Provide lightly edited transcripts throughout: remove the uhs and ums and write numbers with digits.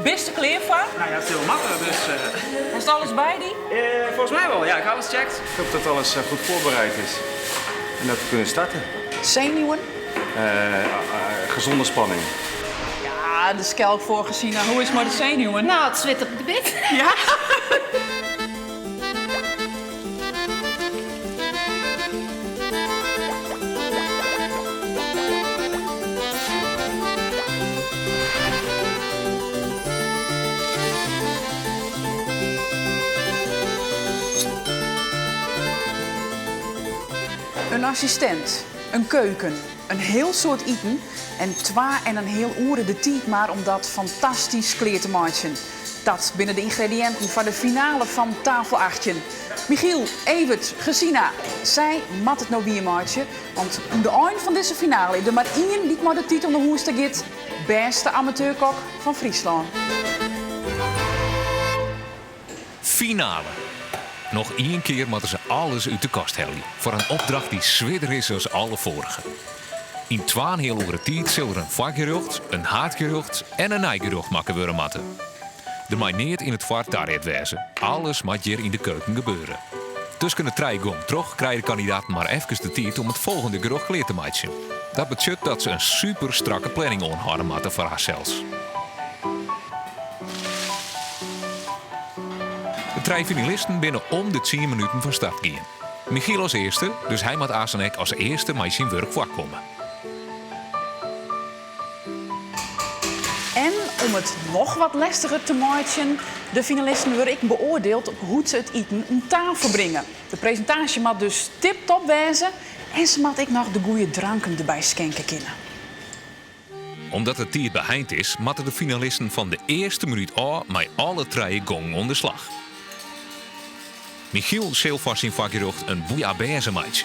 Bist der klear foar? Nou ja, it sil moatte, dus. Hast alles by dy? Folgens my wol, ja. Ik ha alles checkt. Ik hoop dat alles goed voorbereid is en dat we kunnen starten. Senuwen? Gezonde spanning. Ja, de skelk foar Gesina. Hoe is it mei de senuwen? No, it swit op it gebit. Ja? In assistint, in keuken, in hiel soad iten en twa en in heal oere de tiid mar om dat fantastysk klear te meitsjen. Dat binne de yngrediïnten foar de finale fan Tafel 18. Michiel, Evert, Gesina, sy moatte it no wiermeitsje, want oan de ein fan dizze finale is der mar ien dy't mei de titel nei hûs ta giet, bêste amateurkok fan Fryslân. Finale! Noch ien kear moatte se alles út de kast helje foar in opdracht dy't swierder is as alle foarige. Yn twaenheal oere tiid sil der in foargerjocht, in haadgerjocht en in neigerjocht makke wurde moatte. Der mei neat yn it foar taret wêze, alles moat hjir yn de keuken gebeure. Tusken de trije gongen troch krije de kandidaten mar efkes de tiid om it folgjende gerjocht klear te meitsjen. Dat betsjut dat se in super strakke planning oanhâlde moatte foar harsels. De trije finalisten binne om de tsien minuten fan start gien. Michiel as earste, dus hy moat aansen ek as earste mei syn wurk foarkomme. En om it noch wat lestiger te meitsjen, de finalisten wurde ek beoardield op hoe't se it iten oan tafel bringe. De presintaasje moat dus tiptop wêze en se moat ek noch de goede dranken derby skinke kinne. Omdat de tiid beheind is, moatte de finalisten fan de earste minút ôf mei alle trije gongen oan de slach. Michiel sil foar syn foargerjocht in bouillabaisse meitsje.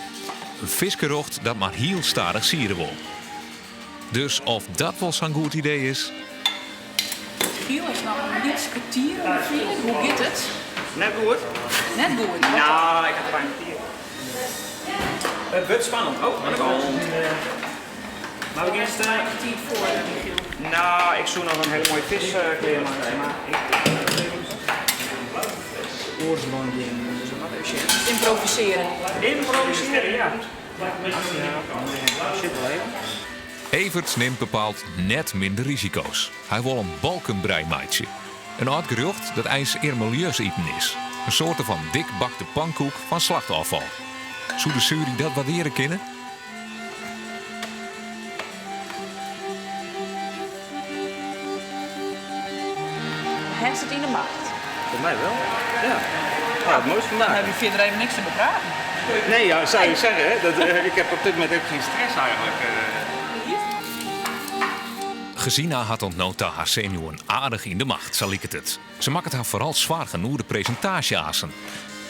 In fiskgerjocht dat mar hiel stadich siere wol. Dus oft dat wol sa'n goed idee is? Michiel is noch in lyts kertier ûngefear. Hoe giet it? Net goed. Net goed? No, ik ha te weinich tiid. It wurdt spannend. Oh, oan de kant. Mar we gean staan. Tiid foar, Michiel. No, ik soe noch in hiele moaie fisk klearmeitsje, mar ik oars dwaan gean. Dus we moatte even sjen. Ymprovisearje. Ymprovisearje, ja. Ja, sit wol even. Evert nimt bepaald net minder risiko's. Hy wol in balkenbrij meitsje. In âld gerjocht dat eins earmelju's iten is. In soarte fan dik bakte pankoek fan slachtôffal. Soe de sjuery dat waardearje kinne? Hast it yn 'e macht? Foar my wol, ja. Ja, it moaiste vandaag. Dan hawwe wy fierder even niks te bepraten. Nee, ja, zou je zeggen, hè? Dat, ik heb op dit moment ook geen stress eigenlijk. Gesina hat oant no ta har senuwen aardich yn de macht, sa liket it. Se makket har foaral soargen oer de presintaasje aansen.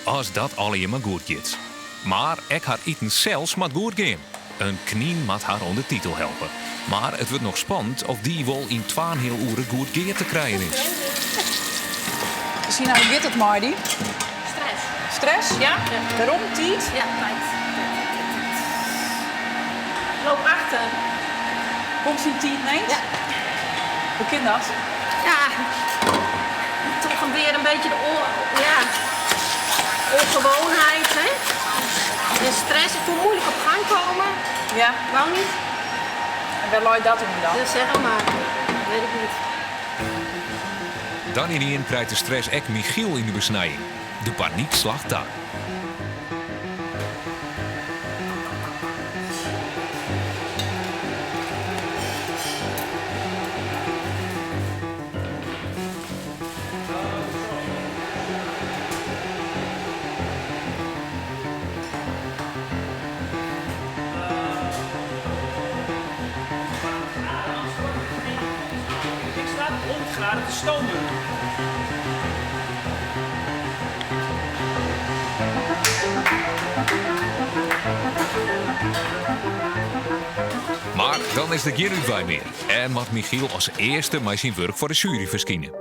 As dat allegear mar goed giet. Mar ek har iten sels moat goed gean. In knyn moat har oan de titel helpe. Mar it wurdt noch spannend oft dy wol yn twaenheal oere goed gear te krijen is. Gesina, hoe giet it mei dy? Stress. Stress, ja? Wêrom? Tiid? Ja, tiid. Tiid, tiid, tiid. Ik loop achter. Komst yn tiid net? Ja. Hoe kin dat? Ja, toch weer een beetje de ja, ongewoonheid. Hè? En stress, ik voel moeilijk op gang komen. Ja. Wou niet. En wêr leit dat oan dan? Dat zeg maar. Dat weet ik niet. Dan ynienen krijt de stress ek Michiel yn de besnijing. De panyk slacht ta. Ik staat 100 graden te stomen. Mar dan is der gjin útwei mear en moat Michiel as earste mei syn wurk foar de sjuery ferskine.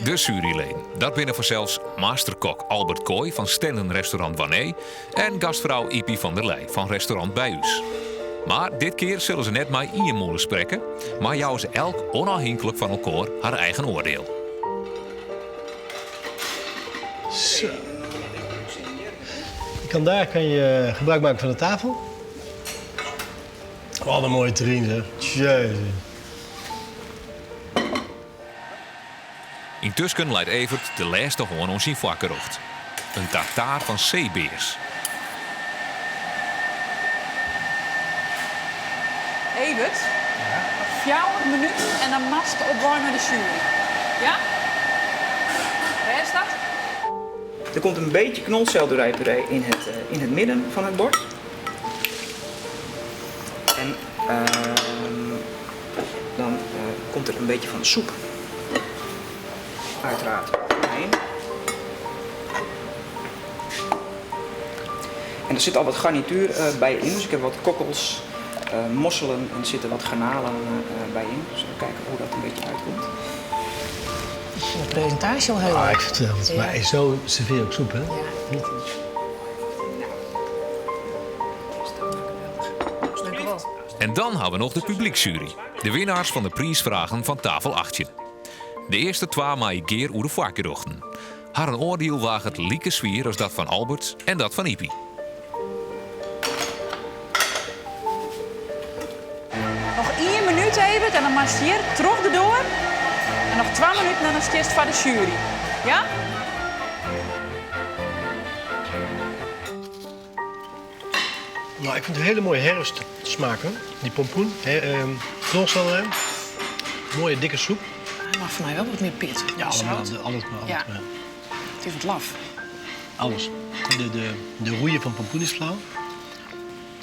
De sjueryleden, dat binne fansels masterkok Albert Kooy fan Stenden Restaurant Wannee en gastfrou Ypie van der Leij fan restaurant By Us. Mar dit kear sille se net mei ien mûle sprekke, mar jouwe se elk ûnôfhinklik fan elkoar har eigen oardiel. Zo. Je kan daar kan je gebruik maken van de tafel. Wat een mooie terrine, zeg. Jezus. Yntusken leit Evert de lêste hân oan syn foargerjocht, in tartaar fan seebears. Evert, noch fjouwer minuten en dan moatst op wei nei de sjuery. Ja? Wêr is dat? Er komt een beetje knolselderijpuree in het midden van het bord. En dan komt er een beetje van de soep. Uiteraard omheen. En er zit al wat garnituur bij in. Dus ik heb wat kokkels, mosselen en er zitten wat garnalen bij in. Dus even kijken hoe dat een beetje uitkomt. De presentaasje al heel Ah, leuk. ik vertel het. Ja. Maar zo serveer je ook soep, hè? Ja. En dan hawwe we noch de publyksjuery. De winnaars fan de priisfragen fan tafel 18. De earste twa meie gear oer de foargerjochten. Harren oardiel waget like swier as dat fan Albert en dat fan Ypie. Noch ien minút, Evert, en dan moatst hjir troch de doar. En noch twa minuten en dan stiest foar de sjuery. Ja? Nou, ik vind het een hele mooie herfstsmaak, hè? Die pompoen, hè, knolselderij. Mooie dikke soep. Hij mag voor mij wel wat meer pit. Ja, Zout. allemaal, alles, maar alles. Ja. Ja. Het is wat laf. Alles. De roeien van pompoen is flauw.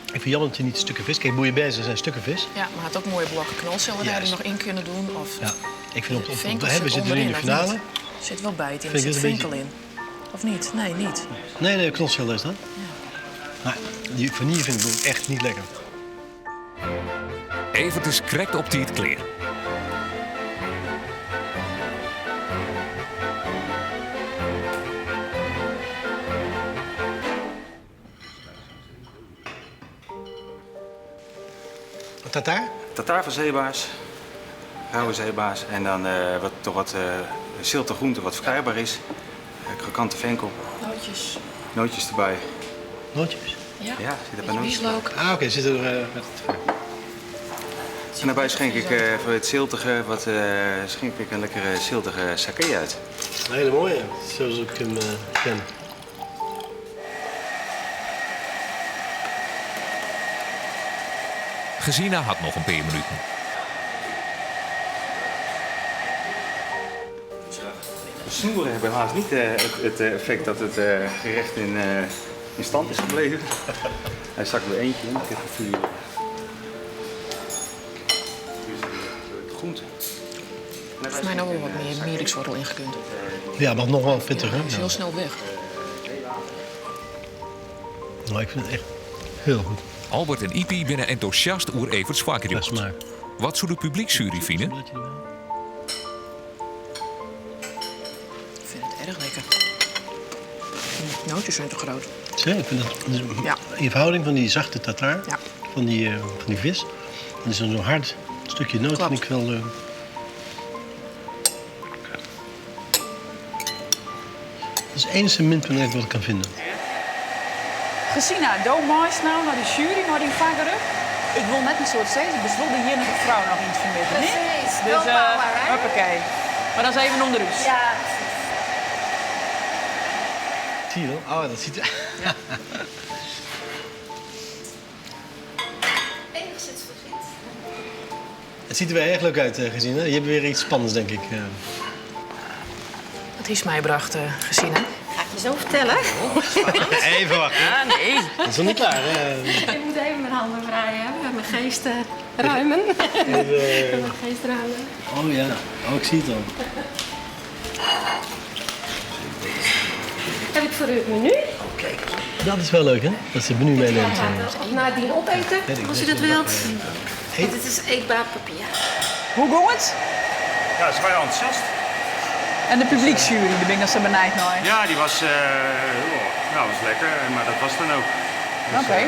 Ik vind jammer dat je niet stukken vis... Kijk, bouillabaisse zijn stukken vis. Ja, maar had ook mooie blokken knolselderij er Juist. nog in kunnen doen. Of Ja, ik vind op, venkel hè, we zit zitten nu in de onderin, of finale. niet? Zit wel bijt in, Vind er ik zit dit een venkel beetje- in. Of niet? Nee, niet. Nee, nee, knolselderij is dat. Maar die vanille vind ik ook echt niet lekker. Evert is krekt op tiid klear. Tartaar? Tartaar van zeebaars, rauwe zeebaars en dan toch wat zilte groente wat verkrijgbaar is. Krokante venkel. Nootjes. Nootjes erbij. Nootjes? Ja, Ja, zit er bij nootjes bij. bieslook. Ah, oké, zit er met het En daarbij schenk ik voor het ziltige, wat schenk ik een lekkere ziltige saké uit. Een hele mooie, zoals ik hem ken. Gesina hat noch in pear minuten. De snoeren hebben helaas niet het effect dat het gerecht in stand is gebleven. Hij zakt er eentje in. Ik heb het vuur. Het groente. Voor mij nog wel wat meer mierikswortel ingekund. Ja, maar nog wel pittig, hè? Ja, is heel snel weg. Nou, ik vind het echt heel goed. Albert en Ypie binne entûsjast oer Everts foargerjocht. Smaak. Wat soe de publyksjuery fine? Ik vind het erg lekker. De nootjes zijn te groot. Zie je, ik vind dat, dus Ja. in verhouding van die zachte tartaar, Ja. van die vis, en zo'n hard stukje noot vind ik wel. Dat is het enige minpunt wat ik kan vinden. Gesina, do meist nou nei de sjuery, nei dyn foargerjocht. Ik wil net een soort steeds, ik wil de iennige frou noch yn it fermidden, hè? Precies, Dus, go power, hè? hoppakee. Maar dat is even om de rús. Ja, precies. Zie je wel? Oh, dat ziet er... Ja. Enigszins vergit. Het ziet er weer erg leuk uit, Gesina. Je hebt weer iets spannends, denk ik. Wat is mij bracht, Gesina? Ga ik je zo vertellen. Even wachten. Ja, nee. Dat is nog niet klaar, hè? Ik moet even mijn handen vrij hebben en mijn geest ruimen. Even, Mijn geest ruimen. Oh ja, oh, ik zie het al. Heb ik voor u het menu? Oh, kijk. Dat is wel leuk, hè? Dat ze het menu meeneemt. Ja, of nadien opeten, Weet ik, als u weet dat ik. wilt. Eet. Want het is eetbaar papier. Hoe ging het? Ja, ze waren enthousiast. En de publieksjury, daar ben ik nog zo benijd naar. Ja, die was, oh, nou, was lekker, maar dat was dan ook. Dus, Oké.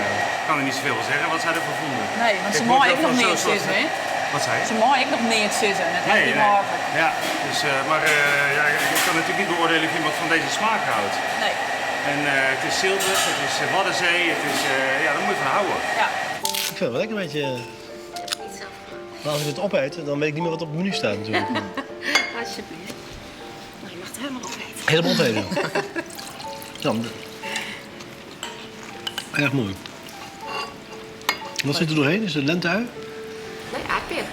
Ik kan er niet zoveel van zeggen wat zij ervan vonden. Nee, want ze Ik moet mei wel ek noch van zo'n neat soort- sizze, hè? Wat zei je? Se mei ek noch neat sizze, net Nee, echt nee. makkelijk. Ja, dus, maar ja, ik kan natuurlijk niet beoordelen of iemand van deze smaak houdt. Nee. En het is ziltig, het is Waddenzee, het is, ja, daar moet je van houden. Ja. Ik vind het wel lekker een beetje... Maar als ik het opeet, dan weet ik niet meer wat op het menu staat natuurlijk. Alsjeblieft. Nou, je mag het helemaal opeten. Helemaal opeten. Ja, erg mooi. Wat zit er doorheen? Is het lente-ui? Nee, aardpeer.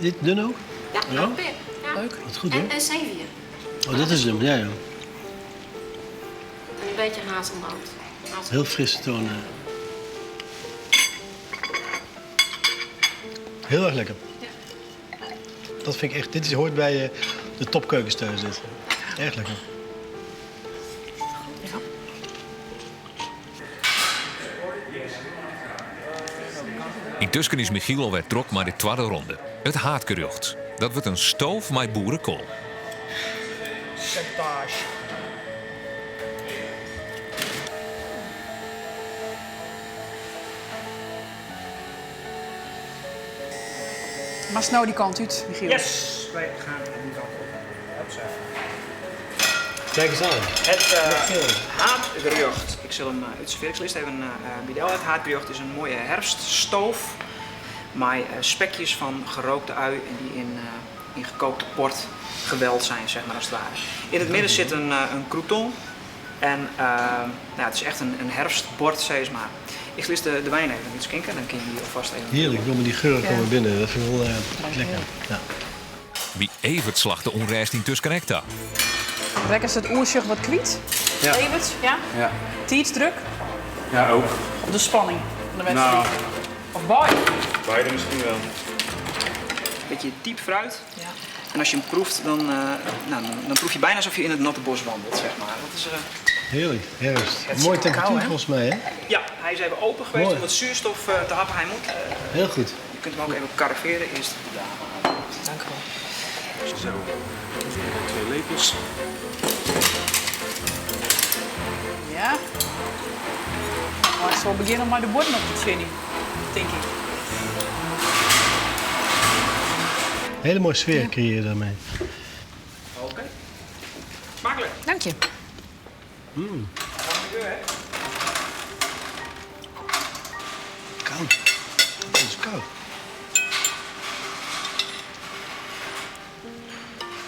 Dit dun ook? Ja, Ja? aardpeer. Ja. Leuk. Wat goed hoor. En zeewier. Oh, dat is hem, ja, ja. En een beetje hazelnoot. Hazelnoot. Heel frisse tonen. Heel erg lekker. Dat vind ik echt, dit hoort bij de topkeukens thuis. Dit. Erg lekker. Yntusken is Michiel alwer drok mei de twadde ronde. It haadgerjocht. Dat wurdt in stoof mei boerekoal. Sabotage. Maar snel die kant uit, Michiel. Yes, wij gaan die kant op. Hupsa. Kijk eens aan. Het haardgerecht. Ik zal hem uit de eerst even bidel. Het haardgerecht is een mooie herfststoof met spekjes van gerookte ui en die in gekookte port geweld zijn, als het ware. In het midden zit een crouton en het is echt een herfstbord, zeg maar. Ik zal eerst de wijn even iets schenken, dan kun je die alvast even... Heerlijk, ik wil met die geuren komen binnen. Dat vind ik wel lekker. Ja. Wie Evert slacht de onrust in Tuskenekta. Lekker is het oertje wat kwiet. Ja. Evert, ja? Ja. Tijdsdruk? Ja, ook. Of de spanning van de wedstrijd? Nou. Of beide? Beide misschien wel. Beetje diep fruit. Ja. En als je hem proeft, dan proef je bijna alsof je in het natte bos wandelt. Dat is Heerlijk, herfst. Het is Mooie koud, temperatuur hè? volgens mij, hè? Ja, hij is even open geweest Mooi. om het zuurstof te happen. Hij moet. Heel goed. Je kunt hem ook even carveren. Eerst de dame. Dank u wel. Zo, 2 lepels. Ja. Maar ik zal beginnen om maar de borden op te chinnen, denk ik. Hele mooie sfeer creëer je daarmee. Oké. Smakelijk. Dank je. Koud. Het is koud.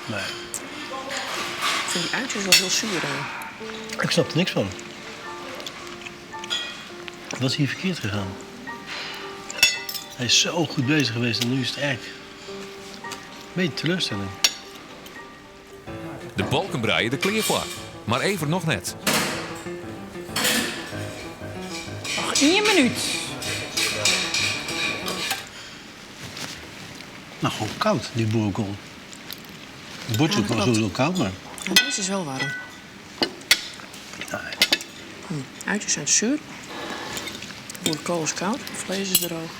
Nee. Ik vind die uitjes wel heel zuur, hè. Ik snap er niks van. Wat is hier verkeerd gegaan? Hij is zo goed bezig geweest en nu is het eigenlijk een beetje teleurstelling. De balken breien de kleervlak, maar even nog net. Nog 1 minuut. Nou, gewoon koud, die boerenkool. Het bordje Ja, is wel klopt. sowieso koud, maar... Ja, deze is wel warm. Nee. Uitjes zijn zuur. De boerenkool is koud, het vlees is droog.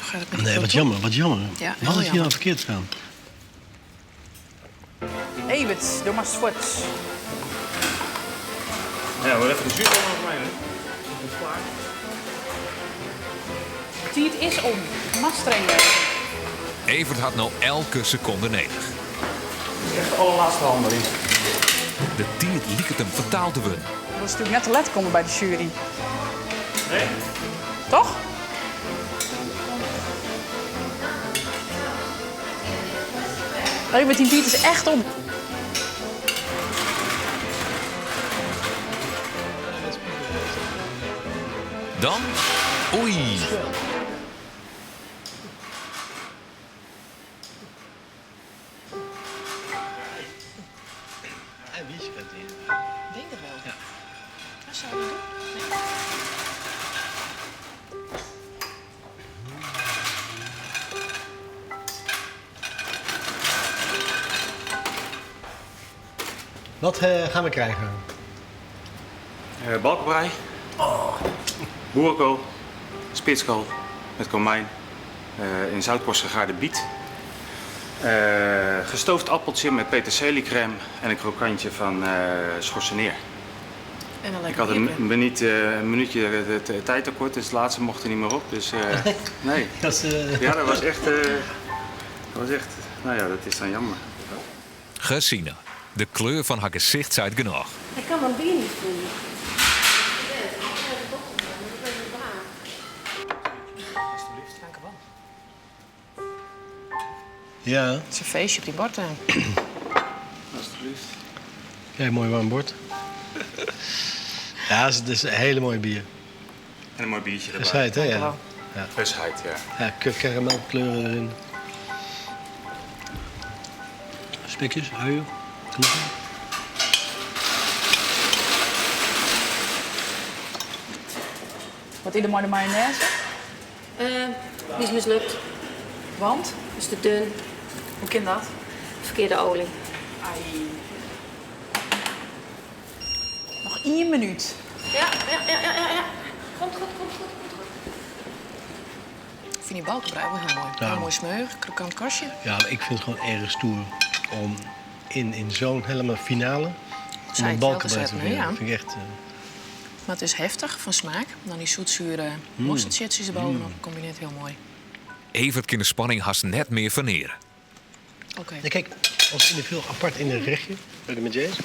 Gaat het met de Nee, wat kroton? jammer, wat jammer. Ja, wat heel is hier jammer. nou verkeerd gegaan? Evert, doe maar voort. Ja, we even de zuurkool nog mee, hè? Tijd is om. Maar streng werken. Evert had nou elke seconde nodig. Het is echt de allerlaatste handeling. De tijd liep het hem fataal te winnen. Dat is natuurlijk net te laat komen bij de jury. Nee? Toch? Evert, die tijd is echt om. Dan? Oei! Hij wist het niet. Ik denk het wel. Ja. Dat zou je doen. Wat gaan we krijgen? Balkenbrij. Oh. Boerenkool. Spitskool. Met komijn. In zoutkorst gegaarde biet. Gestoofd appeltje met peterseliecrème en een krokantje van schorseneer. En een Ik lekker had een biertje. minuut, een minuutje tijd tekort, dus het laatste mocht er niet meer op. Dus nee. Dat is, Ja, dat was echt, dat was echt, nou ja, dat is dan jammer. Gesina. De kleur van haar gezicht zei het genoeg. Ik kan mijn bier niet voelen. Dank u wel. Ja, Het is een feestje op die bord. hè. Alsjeblieft. kijk, mooi warm bord. Ja, het is een hele mooie bier. En een mooi biertje erbij. Frisheid, hè? Ja. wel. Frisheid, ja. Ja, karamelkleuren erin. Spekjes, uien, knoppen. Wat is er maar de mayonaise? Die is mislukt. Want? Is te dun. Hoe kan dat? Verkeerde olie. Ai. Nog 1 minuut. Ja, ja, ja, ja, ja. Komt goed, komt goed, komt goed. Ik vind die balkenbrei wel heel mooi. Ja. Heel mooi smeuig, krokant kastje. Ja, maar ik vind het gewoon erg stoer om in zo'n helemaal finale om Zij een het wel balkenbrei te gezet, vinden. ja. Dat vind ik echt... Maar het is heftig van smaak. Dan die zoetzure mosterdshits erbovenop. Combineert heel mooi. Evert kan de spanning haast net meer verneren. Oké. Ja, kijk, als individueel apart in een gerechtje, ben ik het met je eens.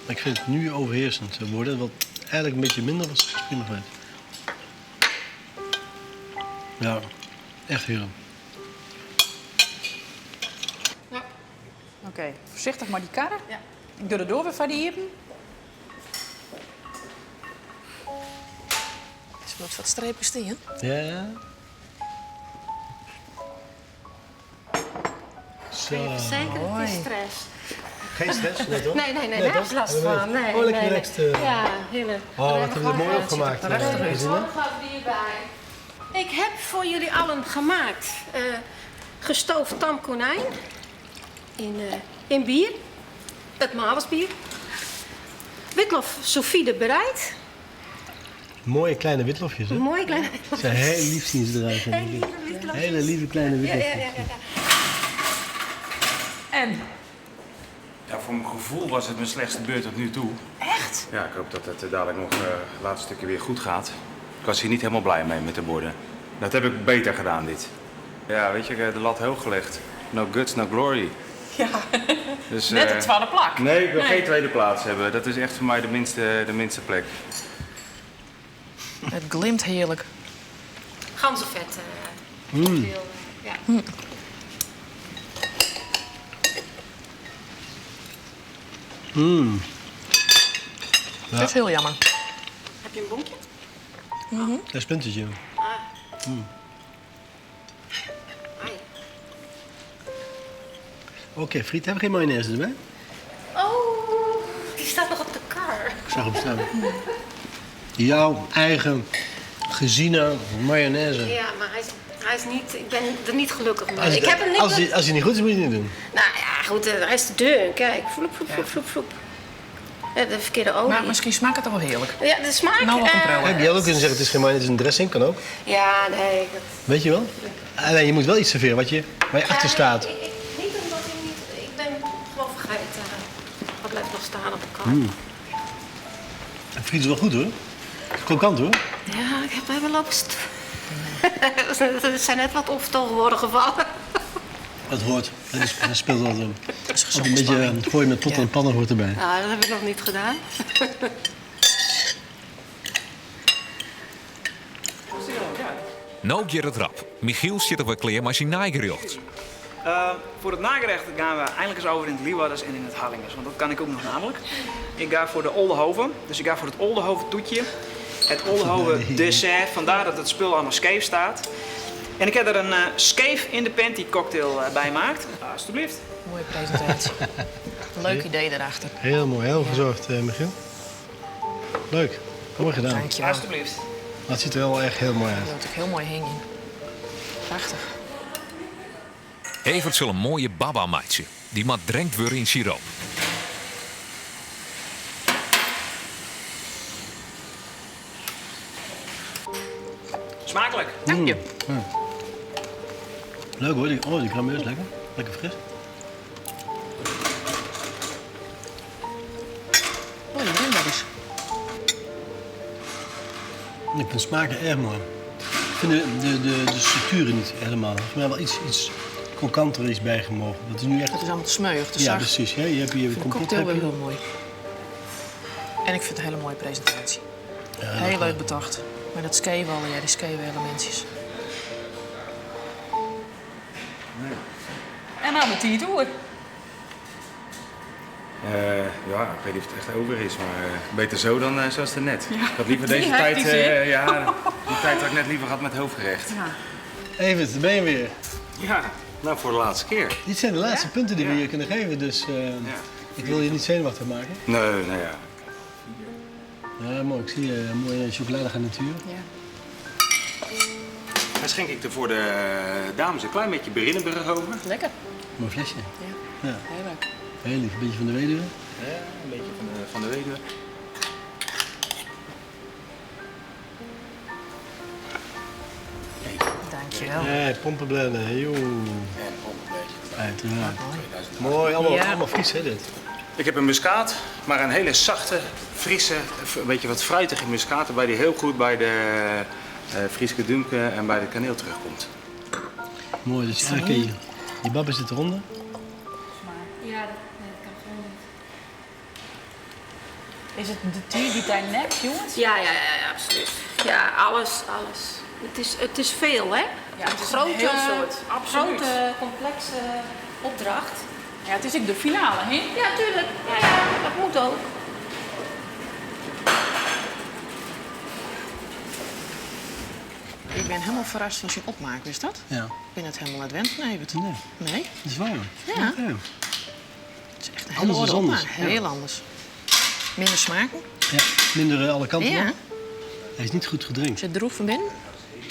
Maar ik vind het nu overheersend worden, wat eigenlijk een beetje minder was, is prima geweest. Ja, echt heerlijk. Oké, voorzichtig maar die karren. Ja. Ik doe de door weer van die iepen. Er wordt wat streepjes in. Ja. Zo. Zeker, het is stress. Geen stress, net hoor. Nee, nee, nee, nergens toch? last van. Nee, oh, lekker nee, nee. relaxed. Ja, heerlijk. Oh, wat hebben we er mooi opgemaakt. prachtig uit. Gesine. Nog wat bier bij. Ik heb voor jullie allen gemaakt gestoofd tam konijn in bier. Het Malesbier. Witlof sous vide bereid. Mooie kleine witlofjes, hè? Mooi kleine Ze zijn heel lief zien ze eruit. Hele lieve witlofjes. Hele lieve kleine Ja, ja, witlofjes. ja, ja, ja. En? Ja, voor mijn gevoel was het mijn slechtste beurt tot nu toe. Echt? Ja, ik hoop dat het dadelijk nog het laatste stukje weer goed gaat. Ik was hier niet helemaal blij mee met de borden. Dat heb ik beter gedaan, dit. Ja, weet je, ik heb de lat hoog gelegd. No guts, no glory. Ja. Dus, Net de tweede plak. Nee, ik wil geen tweede plaats hebben. Dat is echt voor mij de minste plek. Het glimt heerlijk. Ganzenvet. Veel, ja. Ja. Dat is heel jammer. Heb je een bonkje? Dat is puntetje. Ai. Oké, friet, hebben we geen mayonaise erbij? Oh, die staat nog op de kar. Ik zag hem staan. Jouw eigen geziene mayonaise. Ja, maar hij is niet, ik ben er niet gelukkig mee. Als, ik heb hem niet. als die niet goed is, moet je het niet doen. Nou ja, goed, hij is te dun. Kijk, vloep, vloep, vloep, vloep, vloep. De verkeerde olie. Maar misschien smaakt het toch wel heerlijk. Ja, de smaak. Nou, wat een prooi. Heb je had ook kunnen zeggen, het is geen mayonaise, het is een dressing, kan ook. Ja, nee. Dat... Weet je wel? Alleen je moet wel iets serveren waar je achter staat. Ja, ik, niet omdat ik niet. Ik ben gewoon vergeten. Wat blijft nog staan op de kar? En friet is wel goed hoor. Het is krokant hoor. Ja, ik heb hebben lopen Er zijn net wat optogen worden gevallen. Dat hoort. Dat speelt altijd een. Dat is Ook gezonde een beetje spanning. gooien met potten en pannen hoort erbij. Nou, dat heb ik nog niet gedaan. Nou Gerrit Rap. Michiel zit op een kleer maar zijn naaigerecht. Voor het nagerecht gaan we eindelijk eens over in het Leeuwarders en in het Harlingers. Want dat kan ik ook nog namelijk. Ik ga voor de Oldehove. Dus ik ga voor het Oldehove toetje. Het Oldehove dessert. Vandaar dat het spul allemaal scheef staat. En ik heb er een scheef in de panty cocktail bij gemaakt. Alsjeblieft. Mooie presentatie. Leuk idee erachter. Heel mooi, heel verzorgd, Michiel. Leuk. Mooi gedaan. Dankjewel. Alsjeblieft. Maar het ziet er wel echt heel mooi uit. Dat ook heel mooi hingen. Prachtig. Evert zal een mooie baba maatje. Die maar drenkt worden in siroop. Smakelijk. Dank je. Leuk hoor, die crème is lekker. Lekker fris. Oh, die brandberries. Ik vind de smaken erg mooi. Ik vind de, de, de, de structuren niet helemaal. Voor mij wel iets, iets krokanter is bijgemogen. Dat is nu echt... Het is allemaal te smeuig, te Ja, zacht. precies. Hè? Je hebt hier Ik vind de kompot. cocktail heb wel je. heel mooi. En ik vind het een hele mooie presentatie. Ja, Heel leuk bedacht. Maar dat skeewallen, ja, die skeeuwelementjes. En nou met die door. Ja, ik weet niet of het echt over is, maar beter zo dan zoals daarnet. Ik had liever Die deze heeft tijd, die zin. ja, die tijd had ik net liever gehad met hoofdgerecht. Ja. Evert, daar ben je weer. Ja, nou voor de laatste keer. Dit zijn de laatste punten die we je kunnen geven, dus ik wil je niet zenuwachtig maken. Nee, nou ja. Ja, mooi. Ik zie een mooie chocoladegarnituur. Ja. Dan schenk ik er voor de dames een klein beetje Berinnenburg over. Lekker. Mooi flesje. Ja. Ja. Heel leuk. Heel lief. Een beetje van de weduwe. Ja, een beetje van de weduwe. Dankjewel. Nee, pompenblenden. Joe. En pompenblenden. Uiteraard. Mooi, allemaal, Ja. allemaal Fries hè dit. Ik heb een muskaat, maar een hele zachte, frisse, een beetje wat fruitige muskaat, waarbij die heel goed bij de Frieske Dumke en bij de kaneel terugkomt. Mooi, dus eigenlijk die, die babbe zit eronder. Ja, dat, nee, dat kan gewoon niet. Is het de tuur die daar nek, jongens? Ja, ja, ja, ja, absoluut. Ja, alles, alles. Het is veel, hè? Ja, het is grote, een heel soort. Absoluut. Grote, complexe opdracht. Ja, het is ook de finale, hè? Ja, tuurlijk. Ja, ja, dat moet ook. Ik ben helemaal verrast van zijn opmaak, wist dat? Ja. Ik ben het helemaal uit wend van Evert. Nee. Nee? Dat is waar. Ja. Ja. Het is echt een hele Anders is orde anders. opmaak. Ja. Heel anders. Minder smaken. Ja, minder alle kanten Ja. op. Hij is niet goed gedrinkt. Zit droeg van binnen,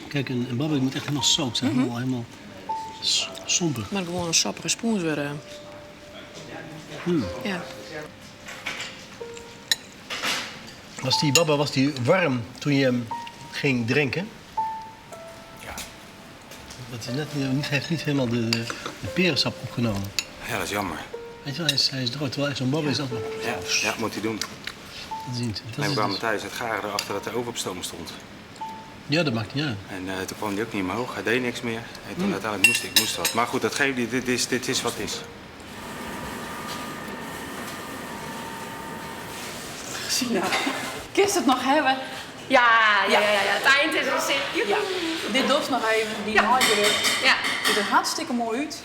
Kijk, een babbe moet echt helemaal soak zijn. Helemaal, helemaal somber. maar gewoon een sappige spoens weer. Ja. Was die babbe was die warm toen je hem ging drinken? Ja. Dat is net, niet, heeft niet helemaal de perensap opgenomen. Ja, dat is jammer. Weet je wel, hij is droog. Terwijl echt zo'n babbe is altijd... Ja, ja, moet hij doen. Dat is niet. Dat En we is kwamen dus- thuis het garen erachter dat de oven op stoom stond. Ja, dat maakt niet uit. En toen kwam hij ook niet omhoog, hij deed niks meer. En toen uiteindelijk moest ik moest wat. Maar goed, dat geeft niet, dit is wat het is. Sina, kist het nog hebben? Ja, ja, ja, ja, het eind is een zin. Ja. Dit doet nog even, die ja. Ja. Ziet er hartstikke mooi uit.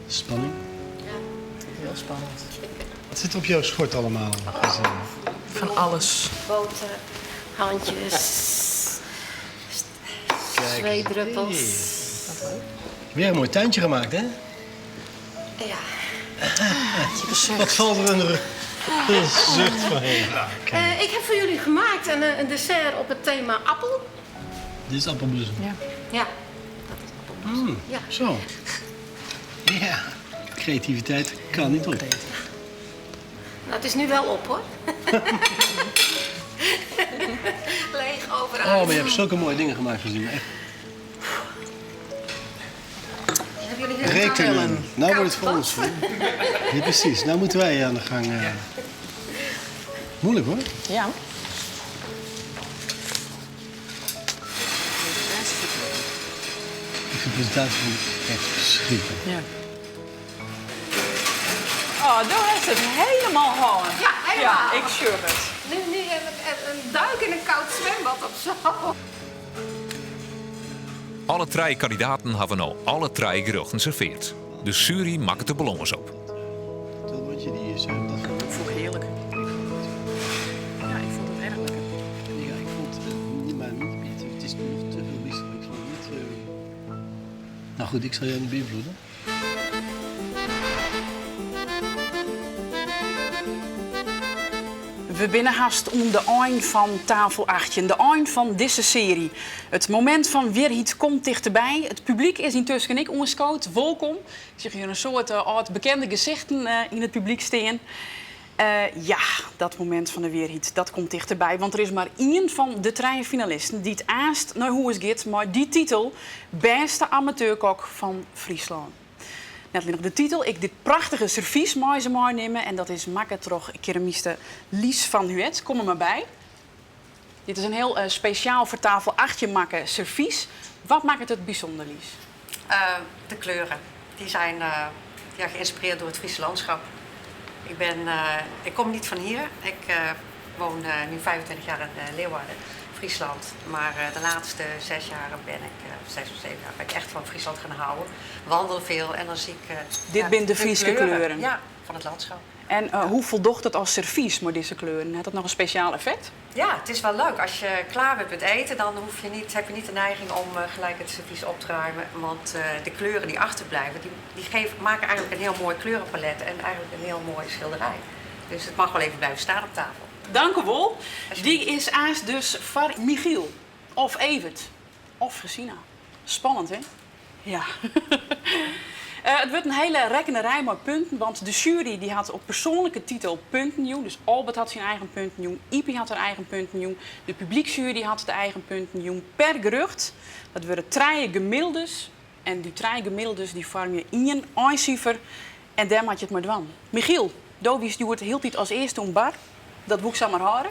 Spanning. Ja. Heel spannend. Wat zit er op jouw schort allemaal? Gesine? Van alles. Boter, handjes, zweetdruppels. Weer een mooi tuintje gemaakt, hè? Ja. Wat valt er een, een zucht van heen. Ik heb voor jullie gemaakt een dessert op het thema appel. Dit is appelbloesem. Ja. Ja, dat is appelbloesem. Ja. Zo. Ja. Creativiteit kan niet op. Nou, het is nu wel op, hoor. Leeg overal. Oh, maar je hebt zulke mooie dingen gemaakt, Gesine. Echt. Hebben jullie heel Rekenen. Nou wordt het voor ons. hè? Ja, precies. Nou moeten wij aan de gang. Moeilijk, hoor. Ja. Ik vind de presentatie van echt verschrikkelijk. Ja. Oh, daar is het helemaal gewoon. Ja, helemaal. Ja, ik sure het. Nu heb ik een duik in een koud zwembad of zo. Alle drie kandidaten hebben al alle drie gerechten geserveerd. De jury maakt de ballons op. Dat bordje die is, dat vond ik Vond ik heerlijk. Ja, ik vond het erg lekker. Ja, ik vond het niet, maar niet, het is nog te veel bistro. Ik vond het niet. Nou goed, ik zal jou niet beïnvloeden. We binnen haast om de eind van tafel 18, de eind van deze serie. Het moment van weerhiet komt dichterbij. Het publiek is intussen ik ongescoot. Welkom. Ik zie hier een soort oud bekende gezichten in het publiek staan. Ja, dat momint fan de wierheid, dat komt tichterby. Want der is mar ien fan de trije finalisten dy't aanst nei hûs giet mei dy titel, bêste amateurkok fan Fryslân. Net allinnich de titel, ek dit prachtige servys mei se meinimme. En dat is makke troch keramiste Lies van Huet. Kom der mar by. Dit is in hiel spesjaal foar tafel 18 makke servys. Wat makket it bysûnder, Lies? De kleuren. Die zijn ja, geïnspireerd door het Friese landschap. Ik, ben, ik kom niet van hier. Ik woon nu 25 jaar in Leeuwarden, Friesland. Maar de laatste 6 jaar ben ik, 6 of 7 jaar, ben ik echt van Friesland gaan houden. Wandel veel en dan zie ik Dit ja, binne de Fryske kleuren. Ja, van het landschap. En hoe foldocht it as servys mei dizze kleuren? Hat dat noch in spesjaal effekt? Ja, het is wel leuk. Als je klaar bent met eten, dan hoef je niet, heb je niet de neiging om gelijk het servies op te ruimen. Want de kleuren die achterblijven, die maken eigenlijk een heel mooi kleurenpalet en eigenlijk een heel mooie schilderij. Dus het mag wel even blijven staan op tafel. Dank u wol. Dy is aanst dus foar Michiel. Of Evert. Of Gesina. Spannend, hè? Ja. It wurdt in hiele rekkenerij mei punten, want de sjuery dy hat op persoanlike titel punten jûn. Dus Albert hat syn eigen punten jûn, Ypie hat har eigen punten jûn, de publykssjuery hat de eigen punten jûn per gerjocht. Dat wurde trije gemiddeldes en dy trije gemiddeldes dy foarmje ien einsifer en dêr moatte je it mei dwaan. Michiel, do wiest hjoed hieltyd as earste oan bar. Dat woe ik samar hâlde.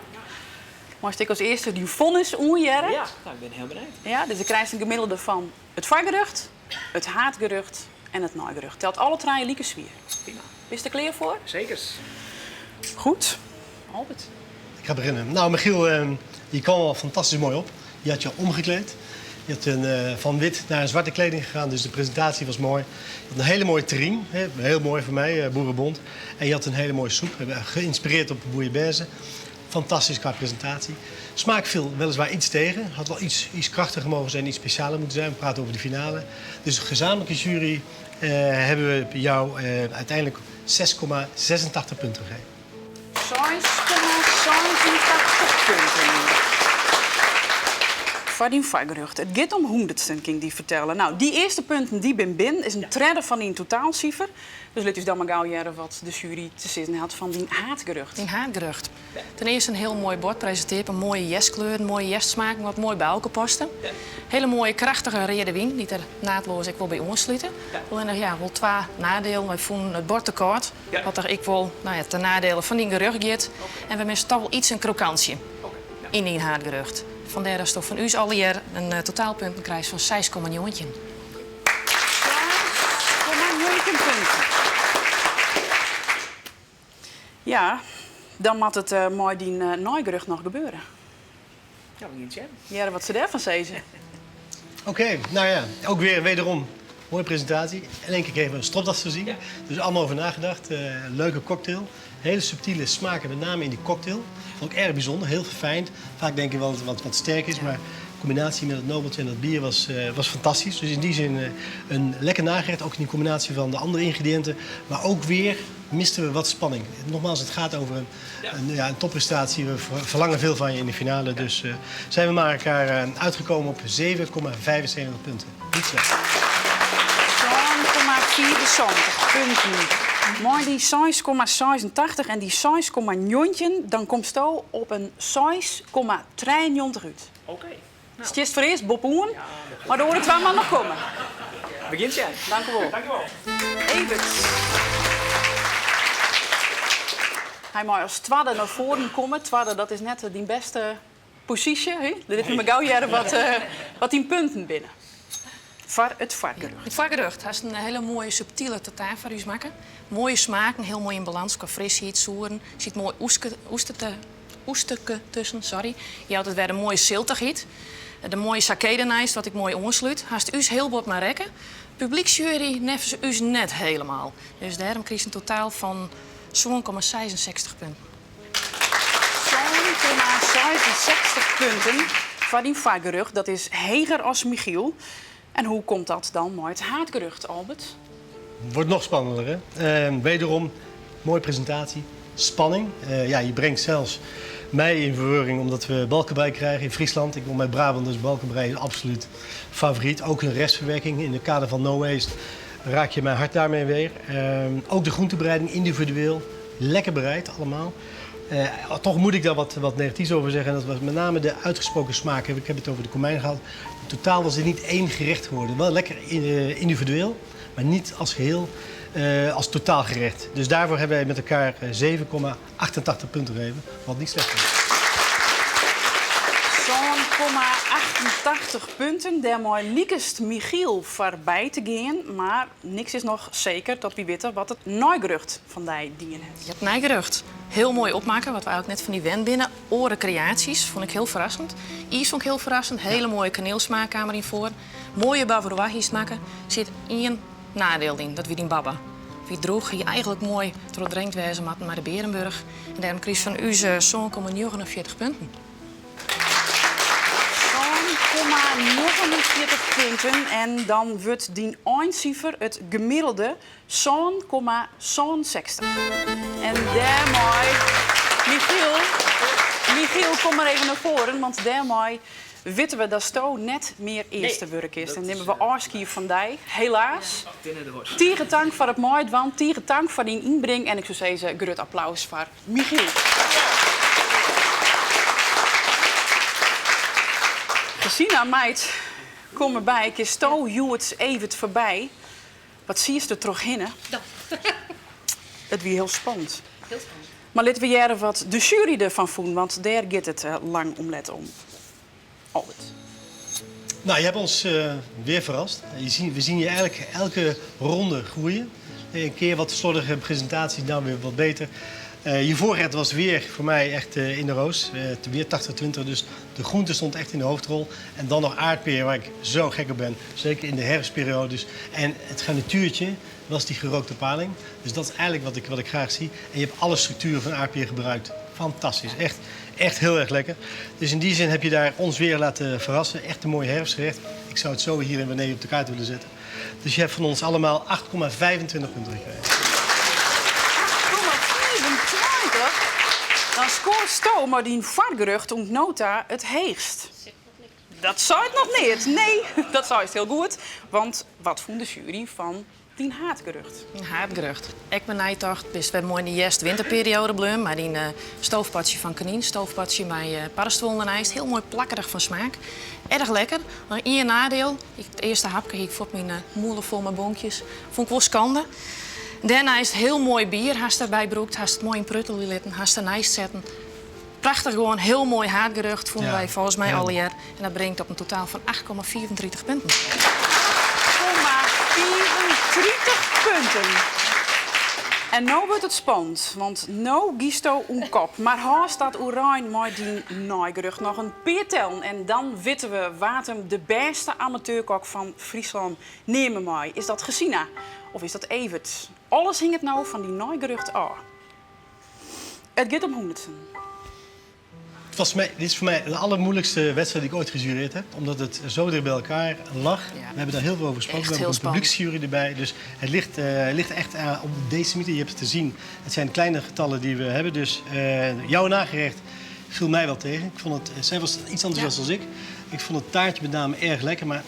Meist ek as earste dyn fonnis oanhearre. Ja, nou, ik bin hiel benijd. Ja, dus do krijst in gemiddelde fan it foargerjocht, it haadgerjocht en it neigerjocht. Telt alle trije like swier. Prima. Bist der klear foar? Zeker. Goed. Albert. Ik ga beginnen. Nou, Michiel, je kwam al fantastisch mooi op. Je had je omgekleed. Je had van wit naar een zwarte kleding gegaan, dus de presentatie was mooi. Je had een hele mooie terrine, hè, heel mooi voor mij, boerenbont. En je had een hele mooie soep, geïnspireerd op de bouillabaisse. Fantastisch qua presentatie. Smaak viel weliswaar iets tegen. Had wel iets krachtiger mogen zijn, iets specialer moeten zijn. We praten over de finale. Dus de gezamenlijke jury hebben we jou uiteindelijk 6,86 punten gegeven. 6,86 punten. Foar dyn foargerjocht. It giet om hûndertsten, kin ik dy fertelle. Nou, dy earste punten dy binne binnen, is in tredde fan dyn totaalsifer. Dus lit ús dan mar gau hearre wat de sjuery te sizzen hat fan dyn haadgerjocht. Dyn haadgerjocht. Ten earste in hiel moai bord presintearre, in moaie hjerstkleurren, moaie hjerstsmaken, wat moai by elkoar paste. Hiele moaie, krachtige reade wyn, dy't der naadleas ek wol by oanslute. Allinnich, ja, wol twa neidielen. Wy fûnen it bord te koud, wat der ek wol, nou ja, ten neidiele fan dyn gerjocht giet. En we misse toch wol iets in krokantsje yn dyn haadgerjocht. Fandêr datsto fan ús allegear in totaalpunten krijst fan 6,19. 6,19 punten. Ja, dan moat it mei dyn neigerjocht noch gebeure. Ja, we gean sjen. Hearre wat se dêrfan sizze. Oké, nou ja, ook weer wederom mooie presentatie. In één keer kregen we een stropdas te zien. Dus allemaal over nagedacht. Leuke cocktail. Hele subtiele smaken, met name in die cocktail. Vond ik erg bijzonder, heel verfijnd. Vaak denk je wel dat het wat sterk is, maar de combinatie met het nobeltje en dat bier was fantastisch. Dus in die zin een lekker nagerecht, ook in die combinatie van de andere ingrediënten. Maar ook weer misten we wat spanning. Nogmaals, het gaat over ja, een topprestatie. We verlangen veel van je in de finale. Dus zijn we maar elkaar uitgekomen op 7,75 punten. Niet slecht. 7,74 punten. Mei dy 6,86 en dy 6,9, dan komsto op in 6,93 út. Oké. Nou. Stiest foarearst boppe-oan, mar de oare twa moatte noch komme. Begjint jij. Dank u wol. Dank u wol. Evert. Hy mei as twadde nei foaren komme. Twadde, dat is net dyn bêste posysje. Hè? Lit my mar gau hearre wat dyn punten binne. Foar it foargerjocht. It foargerjocht. Hast in hiele moaie subtile tartaar foar ús makke. Moaie smaken, hiel moai yn balâns kwa frisheid, soeren. Der sit moai oesterke tusken, sorry. Jout it wer in moaie siltichheid. De moaie saké derneist, wat ek moai oanslút. Hast ús hiel bot mei rekke. Publykssjuery neffens ús net hielendal. Dus dêrom krijst in totaal fan 7,66 punten. 7,66 punten foar dyn foargerjocht. Dat is heger as Michiel. En hoe komt dat dan mei it haadgerjocht, Albert? Wordt nog spannender, hè? Wederom, mooie presentatie. Spanning. Ja, je brengt zelfs mij in verwarring omdat we balkenbrei krijgen in Friesland. Ik kom uit Brabant, dus balkenbrei is absoluut favoriet. Ook een restverwerking in het kader van No Waste raak je mijn hart daarmee weer. Ook de groentebereiding individueel. Lekker bereid allemaal. Eh, toch moet ik daar wat, wat negatiefs over zeggen. En dat was met name de uitgesproken smaak. Ik heb het over de komijn gehad. In totaal was dit niet één gerecht geworden. Wel lekker eh, individueel, maar niet als geheel, eh, als totaalgerecht. Dus daarvoor hebben wij met elkaar 7,88 punten gegeven. Wat niet slecht is. 7,88 punten. Daarmee liekest Michiel voorbij te gaan. Maar niks is nog zeker dat wie weten wat het naaigerucht van die dingen heeft. Je hebt nijgerucht. Heel mooi opmaken, wat we eigenlijk net van die wen binnen. Oren creaties, vond ik heel verrassend. Ijs vond ik heel verrassend. Hele mooie kaneelsmaakkamer in voor. Mooie bavarois maken. Zit één nadeel in, dat wie die baba. Wie droeg hier eigenlijk mooi doordrenkt wezen maar de Berenburg. En daarom kreeg van u zo'n 49 punten. 49 punten. En dan wordt die eindcijfer het gemiddelde zo'n 60. En daarmee, Michiel, Michiel, kom maar even naar voren, want daarmee weten we dat Sto net meer eerste werk is. En nemen we afscheid van die, helaas. Tegen dank voor het mooie want tegen dank voor die inbreng. En ik zou zeggen, groot applaus voor Michiel. Gesina, meid, kom erbij. Ik is Sto Joert even voorbij. Wat zie je er toch hinnen? Het wie heel spannend. Heel spannend. Maar laten we jaren wat de jury ervan voelen, want daar gaat het lang om let om. Albert. Nou, je hebt ons weer verrast. Je zien, we zien je eigenlijk elke ronde groeien. Een keer wat slordige presentatie, dan weer wat beter. Je voorrecht was weer voor mij echt in de roos. Weer 80-20, dus de groente stond echt in de hoofdrol. En dan nog aardpeer, waar ik zo gek op ben. Zeker in de herfstperiode. Dus. En het garnituurtje was die gerookte paling. Dus dat is eigenlijk wat ik graag zie. En je hebt alle structuren van aardpeer gebruikt. Fantastisch, echt, echt heel erg lekker. Dus in die zin heb je daar ons weer laten verrassen. Echt een mooi herfstgerecht. Ik zou het zo hier in beneden op de kaart willen zetten. Dus je hebt van ons allemaal 8,25 punten gekregen. 8,25? Dan scoort Sto maar die vargerucht ont nota het heegst. Dat zou het nog niet. Nee, dat zou het heel goed. Want wat vond de jury van die haatgerucht? Een haatgerucht. Ik ben nijtocht, dus we mooi in de eerste winterperiode bloem, maar die stoofpatje van kanien, stoofpatje met paddenstoelen en ijs, heel mooi plakkerig van smaak. Erg lekker. Maar één nadeel, het eerste hapje ik voor mijn moeder vol met bonkjes, vond ik wel schande. Daarna is het heel mooi bier, haast erbij broekt, haast het mooi in pruttel litten, haast er ijs zetten. Prachtig gewoon, heel mooi haatgerucht vonden wij volgens mij al jaar. En dat brengt op een totaal van 8,34 punten. 34 punten. En nu wordt het spannend, want nu gisto een kop. Maar haar staat Oranje met die naaigerucht nog een peerteln. En dan weten we wat hem de beste amateurkok van Friesland nemen mij. Is dat Gesina of is dat Evert? Alles hing het nou van die naaigerucht af. Het gaat om honderdsten. Het was mij, dit is voor mij de allermoeilijkste wedstrijd die ik ooit gejureerd heb. Omdat het zo dicht bij elkaar lag. Ja. We hebben daar heel veel over gesproken. Echt We hebben heel ook een publieksjury erbij. Dus het ligt echt op de decimeter. Je hebt het te zien. Het zijn kleine getallen die we hebben. Dus jouw nagerecht viel mij wel tegen. Ik vond het, zij was iets enthousiast dan ik. Ik vond het taartje met name erg lekker. Maar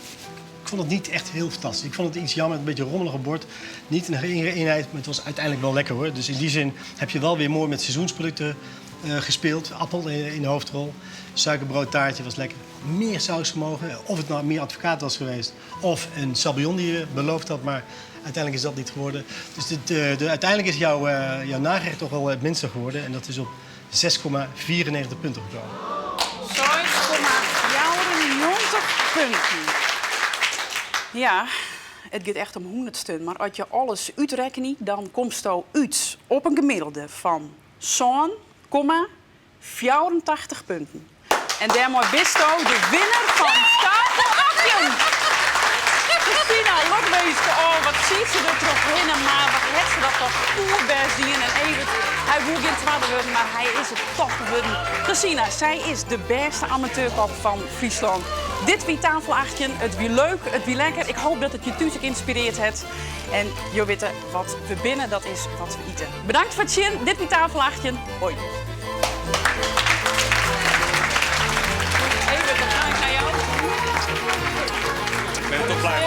ik vond het niet echt heel fantastisch. Ik vond het iets jammer, een beetje rommelig op bord. Niet een eenheid, maar het was uiteindelijk wel lekker hoor. Dus in die zin heb je wel weer mooi met seizoensproducten gespeeld. Appel in de hoofdrol. Suikerbroodtaartje was lekker. Meer saus gemogen. Of het nou meer advocaat was geweest. Of een sabayon die je beloofd had. Maar uiteindelijk is dat niet geworden. Dus uiteindelijk is jouw nagerecht toch wel het minste geworden. En dat is op 6,94 punten gekomen. 6,94 punten. Ja, het gaat echt om honderdsten. Maar als je alles uitrekent, dan komt het uit op een gemiddelde van zo'n 84 punten. En daarmee bist u de winnaar van Tafel 18. Christina, lokwees. Oh, wat ziet ze er toch in, maar wat heeft ze dat toch oerbest zien. En Evert, hij wil geen tweede worden, maar hij is het toch geworden. Christina, zij is de beste amateurkok van Friesland. Dit wie Tafel 18, het wie leuk, het wie lekker. Ik hoop dat het je thuis geïnspireerd heeft. En je weet wat we binnen, dat is wat we eten. Bedankt voor het zien. Dit wie Tafel 18. Hoi. Even, dan ga ik naar jou. Ik ben toch blij.